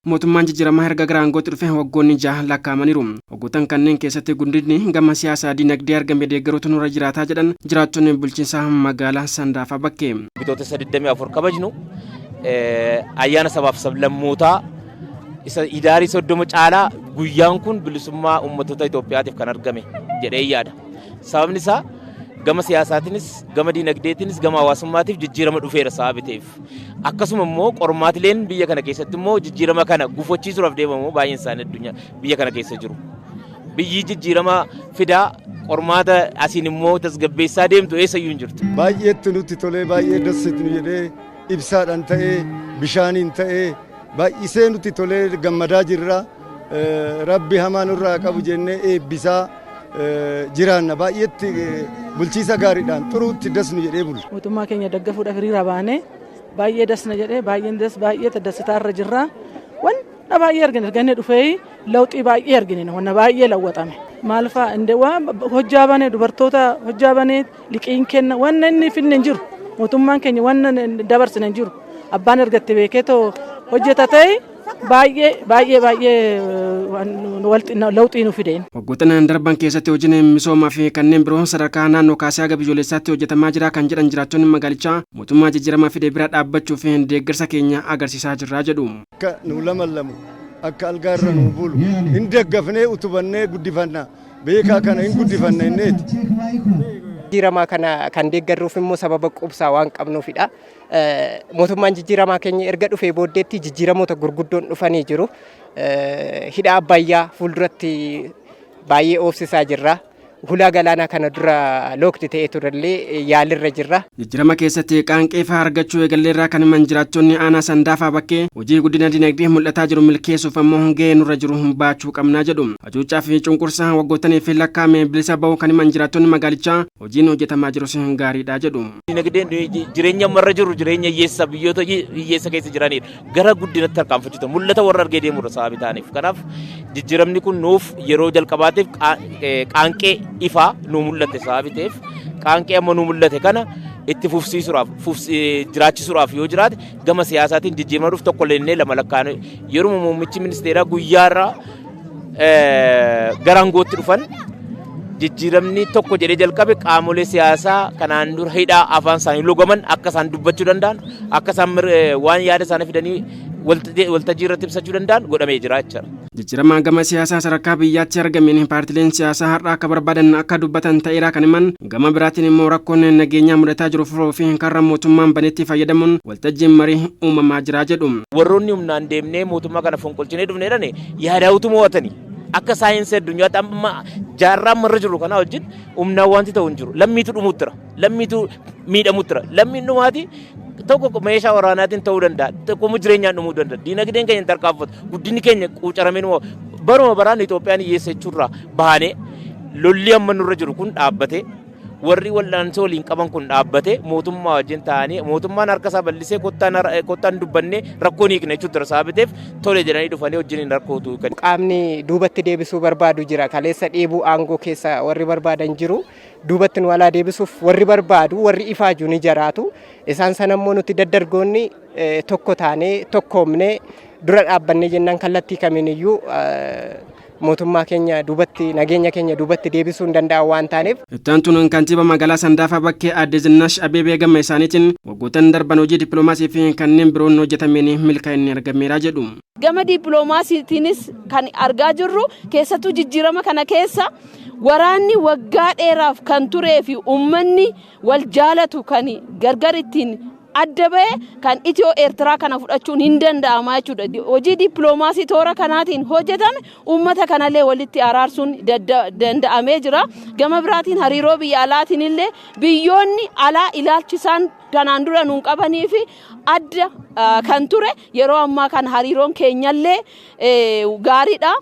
Mootummaan jijjiiramaa erga gara aangootti dhufe waggoonni 6 lakkaa'amaniiru. Waggoottan kanneen keessatti guddinni gama siyaasaa dinagdee argame deeggaruutu nurra jiraataa jedhan jiraattonni bulchiinsa magaalaa Sandaafaa Bakkee. Bitootessa 24 kabajnu ayyaana sabaaf sablammootaa isa Hidaarii 30 caalaa guyyaan kun bilisummaa uummattoota Itoophiyaatiif kan argame jedhee yaada. Sababni isaa gama siyaasaatiinis, gama dinagdeetiinis, gama hawaasummaatiif jijjiirama dhufeera sababa ta'eef. Akkasuma immoo qormaatileen biyya kana keessatti immoo jijjiirama kana gufachiisuudhaaf deemamu baay'een isaanii addunyaa biyya kana keessa jiru. Biyyi jijjiirama fidaa qormaata asiin immoo tasgabbeessaa deemtu eessayyuu hin jirtu. Baay'eetti nutti tolee, baay'ee dassitu nu jedhee, ibsaadhaan ta'ee, bishaaniin ta'ee, baay'isee nutti tolee gammadaa jirra. Rabbi hamaa nurraa qabu jennee eebbisaa jiraanna. Baay'eetti bulchiisa gaariidhaan xuruutti dasnu jedhee bulu. Mootummaa keenya daggafuudhaaf hiriira baanee baay'ee dasna jedhee, baay'een das, baay'ee dassitaarra jirra. Wanna baay'ee argine, arganne dhufee lawxii baay'ee argine, wanna baay'ee lawwaxame. Maal fa'a inde waan hojjaa banee, dubartoota hojjaa banee, liqiin kenna, wanna inni finne hin jiru. Mootummaan keenya wanna dabarsine hin jiru. Abbaan ergatte beekee too hojjeta ta'e baay'ee baay'ee baay'ee lawxii nu fideen. Waggoottan darban keessatti hojiin misoomaa fi kanneen biroo sadarkaa naannoo kaasee haga biyyoolessaatti hojjetamaa jira kan jedhan jiraattonni magaalichaa, mootummaa jijjiiramaa fide bira dhaabbachuu fi deeggarsa keenya agarsiisaa jirra jedhu. Akka nu lamallamu, akka algaarra nu bulu hin deggafnee, utubannee guddifanna, beekaa kana hin guddifanna inneeti. Jijjiiramaa kana kan deeggarruuf immoo sababa quubsaa waan qabnuufidha. Mootummaan jijjiiramaa keenya erga dhufee booddeetti jijjiiramoota gurguddoon dhufanii jiru. Hidha Abbayyaa fuulduratti baay'ee oofsisaa jirra. Hulaa galaanaa kana dura lookdi ta'ee turellee yaalirra jirra. Jijjiirama keessatti qaanqee fa'aa argachuu eegalleerraa kan himan jiraattonni aanaa Sandaafaa Bakkee, hojii guddina dinagdee mul'ataa jiru milkeessuuf ammoo gahee nurra jiru baachuu qabnaa jedhu. Hacuuccaa fi cunqursaa waggootanii fi lakkaa'ame bilisa bahuu kan himan jiraattonni magaalichaa, hojiin hojjetamaa jirus gaariidha jedhu. Dinagdeen jireenya ammarra jiru jireenya hiyyeessa biyyoota hiyyeessa keessa jiranidha. Gara guddinatti tarkaanfachuutu mul'ata warra argee deemudha sababii ta'aniif. Kanaaf jijjiiramni kun nuuf yeroo jalqabaatiif qaanqee ifaa nu mul'ate sababii ta'eef, qaanqee amma nu mul'ate kana itti fufsiisuudhaaf, jiraachisuudhaaf yoo jiraate, gama siyaasaatiin jijjiirama dhufu tokko lennee lama lakkaa'anii yeruma muummichi ministeeraa guyyaarraa gara aangootti dhufan jijjiiramni tokko jedhee jalqabe qaamolee siyaasaa kanaan dura hidhaa afaan isaanii logaman akka isaan dubbachuu danda'an, akka isaan waan yaada isaanii fidanii waltajjii irratti ibsachuu danda'an godhamee jira jechuudha. Jijjiirama gama siyaasaa sadarkaa biyyaatti argameen paartileen siyaasaa har'a akka barbaadan akka dubbatan ta'eera kan himan, gama biraatiin immoo rakkoon nageenyaa mudataa jiru furuu fi karra mootummaan banetti fayyadamuun waltajjiin marii uumamaa jira jedhu. Warroonni humnaan deemnee mootummaa kana fonqolchinee dhufne jedhani yaadaawutu mo'atanii. Akka saayinsii addunyaatti amma jaarraa ammarra jiru kanaa wajjin humnaan wanti ta'u hin jiru. Lammiitu dhumuutti jira. Lammiitu miidhamuutti jira. Lammiin dhumaati tokko meeshaa waraanaatiin ta'uu danda'a. Tokko jireenyaan dhumuu danda'a. Diinagdeen keenya hin tarkaanfatu. Guddinni keenya quucaramee numa baruma baraan Itoophiyaan hiyyeessa jechuurraa baanee, lolli amma nurra jiru kun dhaabbatee, warri wal'aansoo waliin qaban kun dhaabbate, mootummaa wajjin ta'anii, mootummaan harka isaa bal'isee kottaan dubbannee rakkoo ni hiikna jechuutti jira sababa ta'eef, tole jedhanii dhufanii wajjin hin rakkootu. Qaamni duubatti deebisuu barbaadu jira. Kaleessa dheebuu aangoo keessa warri barbaadan jiru. Duubatti nu alaa deebisuuf warri barbaadu, warri ifaaju ni jaraatu. Isaan sana immoo nuti daddargoonni tokko taanee, tokkoomnee dura dhaabbannee jennaan, kallattii kamiiniyyuu mootummaa keenya duubatti, nageenya keenya duubatti deebisuu hin danda'an waan taaneef. Itti aantuun kantiibaa magaalaa Sandaafaa Bakkee Aadde Zinnash Abeebee gama isaaniitiin, waggoottan darban hojii dippiloomaasii fi kanneen biroon hojjetameen milkaa'inni argameera jedhu. Gama dippiloomaasiitiinis kan argaa jirru, keessattuu jijjiirama kana keessa waraanni waggaa dheeraaf kan turee fi uummanni wal jaalatu kan gargar ittiin adda ba'e kan Itiyoo Eertiraa kana fudhachuun hin danda'ama jechuudha. Hojii dippiloomaasii toora kanaatiin hojjetame uummata kanallee walitti araarsuun danda'amee jira. Gama biraatiin hariiroo biyya alaatiin illee biyyoonni alaa ilaalchi isaan kanaan dura nuun qabanii fi adda kan ture yeroo ammaa kan hariiroon keenyallee gaariidha.